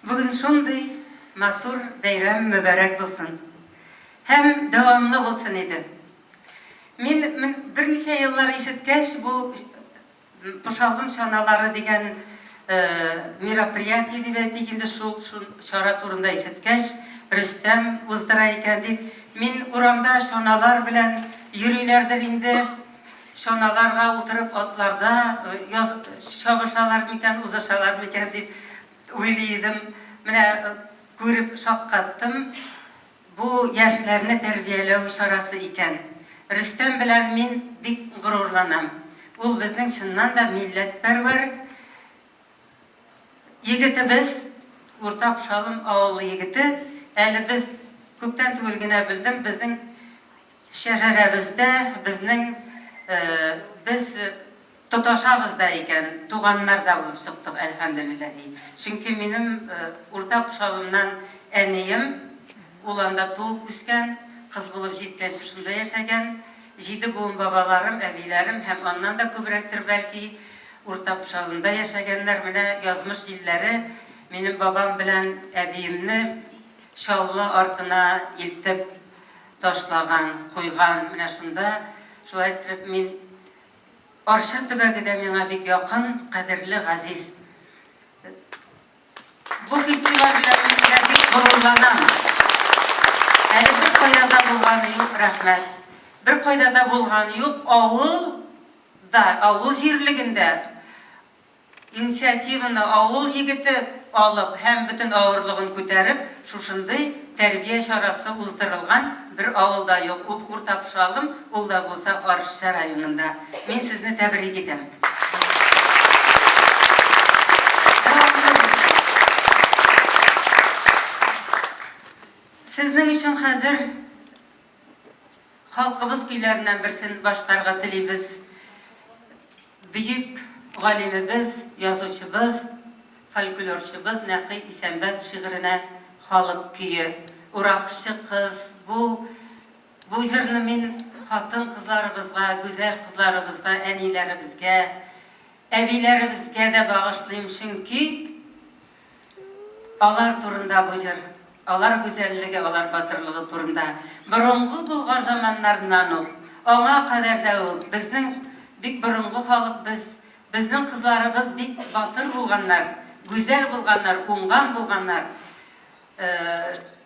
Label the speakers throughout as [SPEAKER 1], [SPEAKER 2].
[SPEAKER 1] Бүген шундый матур бәйрәм мөбарәк булсын һәм дәвамлы булсын иде. Мин берничә еллар ишеткәч, бу Пошалым чаналары дигән мероприятие дип әйтик инде, шул чара турында ишеткәч, Рөстәм уздыра икән дип, мин урамда чаналар белән йөриләрдер инде, чаналарга утырып атларда чабышалар микән, узышалар микән дип уйлый идем. Менә күреп шаккаттым. Бу яшьләрне тәрбияләү чарасы икән. Рөстәм белән мин бик горурланам. Ул безнең чыннан да милләтпәрвәр егетебез, Урта Пошалым авылы егете. Әле без күптән түгел генә белдем, безнең шәҗәрәбездә безнең без Тоташабыз да икән, туганнар да булып чыктык, әлхәмделилләһи. Чөнки минем Урта Пошалымнан әнием, ул анда туып үскән, кыз булып җиткәнче шунда яшәгән. Җиде буын бабаларым, әбиләрем һәм аннан да күбрәктер бәлки, Урта Пошалымда яшәгәннәр. Менә язмыш җилләре минем бабам белән әбиемне Чаллы артына илтеп ташлаган, куйган. Менә шунда шулай иттереп мин Арча төбәге дә миңа бик якын, кадерле, газиз. Бу фестиваль белән мин дә бик горурланам. Әле беркайда да булганы юк, рәхмәт. Беркайда да булганы юк, авыл да, авыл җирлегендә Инициативаны авыл егете алып һәм бөтен авырлыгын күтәреп, шушындый тәрбия чарасы уздырылган бер авыл да юк, ул Урта Пошалым, ул да булса Арча районында. Мин сезне тәбрик итәм. Дәвамлы булсын. Сезнең өчен хәзер халкыбыз көйләреннән берсен башкарырга телибез. Бөек галимебез, язучыбыз, фольклорчыбыз Нәкый Исәнбәт шигыренә халык көе, Уракчы кыз. Бу бу җырны мин хатын-кызларыбызга, гүзәл кызларыбызга, әниләребезгә, әбиләребезгә дә багышлыйм, чөнки Алар турында бу җыр. Алар гүзәллеге, алар батырлыгы турында. Борынгы Болгар заманнарыннан ук, аңа кадәр дә үк, безнең бик борынгы халык без, безнең кызларыбыз бик батыр булганнар, гүзәл булганнар, уңган булганнар.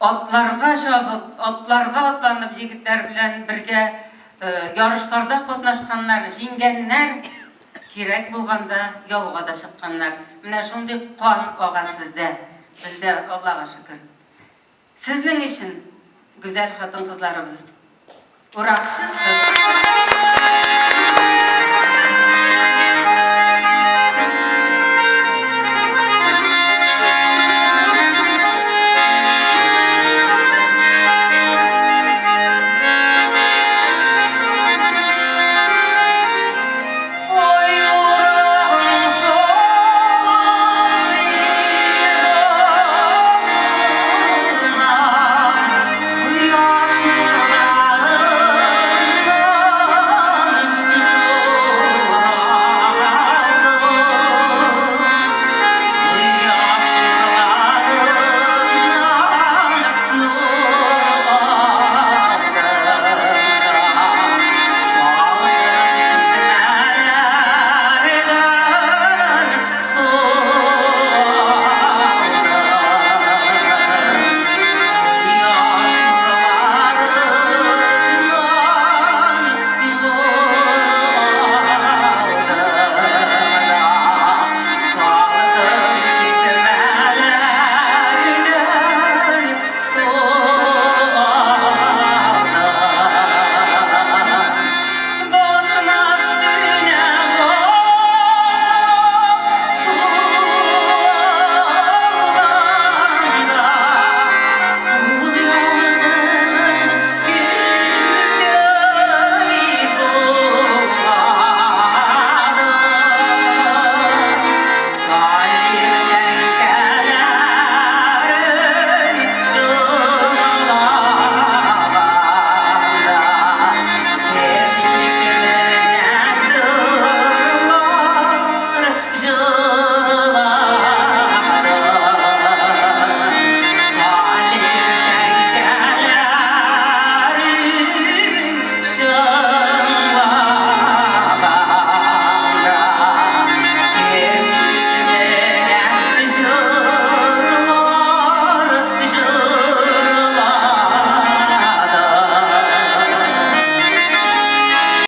[SPEAKER 1] Атларга чабып, атларга атланып егетләр белән бергә ярышларда катнашканнар, җиңгәннәр, кирәк булганда яуга да чыкканнар. Менә шундый кан ага сездә, бездә, Аллага шөкер. Сезнең өчен, гүзәл хатын-кызларыбыз, уракчы кыз.